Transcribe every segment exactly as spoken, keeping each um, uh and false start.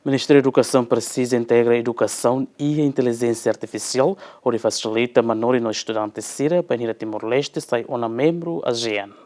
Ministériu Edukasaun presiza integra edukasaun iha intelijénsia artifisiál, hodi fasilita manorin no estudante sira bainhira Timor-Leste sai ona membru ASEAN.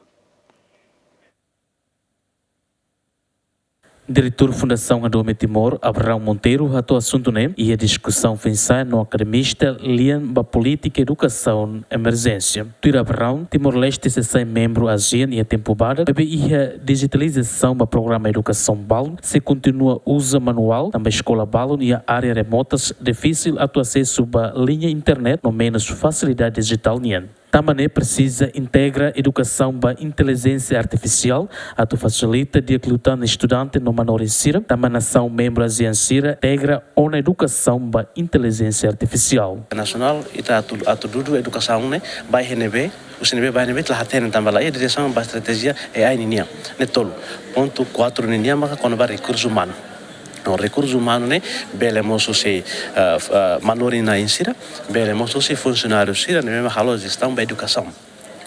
Diretór Fundasaun Hadomi Timor, Abraão Monteiro, hato'o asuntu ne'e iha diskusaun foin-sa'e no akademista lian ba polítika edukasaun emerjénsia. Tuir Abraão, Timor-Leste sei sai membru ASEAN iha tempu badak, maibé iha dijitalizasaun ba programa edukasaun balun, sei kontinua uza manuál, tanba eskola balun iha área remotas difisil atu asesu ba liña internet no menus fasilidade dijitál nian. Tanba ne'e presiza integra edukasaun ba intelijénsia artifisiál atu fasilita di'ak liután estudante no manorin sira, tanba nasaun membru ASEAN sira integra ona edukasaun ba intelijénsia artifisiál. Nasionál, ita atu, atu dudu edukasaun ne'e ba iha ne'ebé, husi ne'ebé ba iha ne'ebé, ita la hatene tanba la iha diresaun ba estratéjia A I ninian. Ne'e tolu. Pontu kuatru ninian maka kona-ba rekursu umanu. No rekursu umanu ne'e bele mós husi, ah, f-, ah, manorin-na'in sira, bele mós husi funsionáriu sira ne'ebé mak halo jestaun ba edukasaun.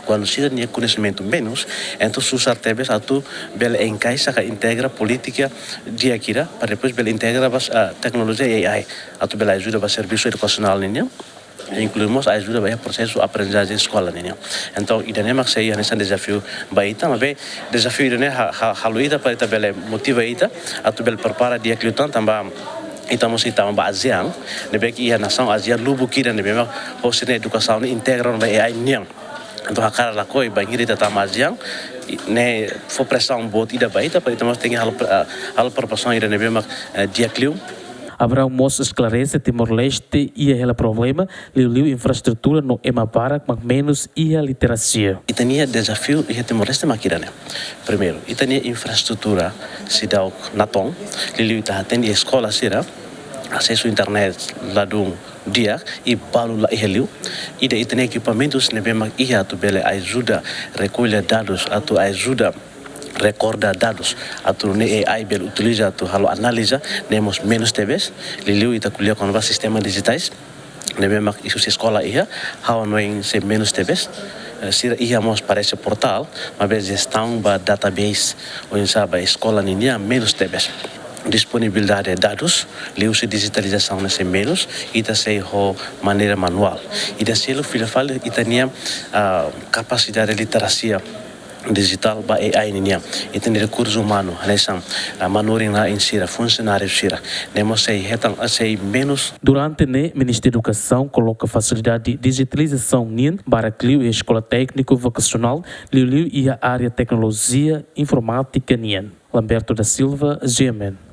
Kuandu sira-nia koñesimentu menus, entaun susar tebes atu bele enkaixa ka integra polítika di'ak ida, para depois bele integra ba, ah, teknolojia A I, atu bele ajuda ba servisu edukasionál ninian, inklui mós ajuda ba iha prosesu aprendizajen eskola ninian. Entaun, ida-ne'e mak sei hanesan dezafiu ba ita, maibé dezafiu ida-ne'e ha-, ha-, halo ita para ita bele motiva ita, atu bele prepara di'ak liután tanba ita mós ita ba ASEAN, ne'ebé ke iha nasaun ASEAN lubuk ida ne'ebé mak hosi ne'e edukasaun ne'e integra ona ba A I nian. Entaun hakarak lakohi bainhira ita tama ASEAN, i-, ne'e fó presaun boot ida ba ita, para ita mós tenke halo pre-, ah, halo preparasaun ida ne'ebé mak, eh, di'ak liu. Abraão mós esklarese Timor-Leste iha hela problema, liuliu infraestrutura no ema barak mak menus iha literasia. Ita-nia dezafiu iha Timor-Leste mak ida-ne'e. Primeiru, ita-nia infraestrutura seidauk natoon, liuliu ita hatene eskola sira, asesu internet ladún di'ak, i balu la iha liu. Ida ita-nia ekipamentus ne'ebé mak iha atu bele ajuda rekolla dadus, atu ajuda rekorda dadus, atu nune'e A I bele utiliza atu halo analiza, ne'e mós menus tebes, liuliu ita ko'alia kona-ba sistema dijitais, ne'ebé mak husi eskola iha, ha'u hanoin sei menus tebes, eh, sira iha mós parese portál, maibé jestaun ba database, oinsá ba eskola ninian menus tebes. Disponibilidade dadus, liuhusi dijitalizasaun ne'e sei menus, ita sei ho maneira manuál. Ida seluk fila fali ita-nia, ah, kapasidade literasia dijitál ba A I ninian. Ita-nia rekursu umanu, hanesan, ah, manorin-na'in sira, funsionáriu sira, ne'e mós sei hetan, ah, sei menus. Durante ne'e, Ministériu Edukasaun koloka fasilidade dijitalizasaun nian barak liu iha eskola tékniku vokasionál, liuliu iha área teknolojia informátika nian. Lamberto da Silva, G M N.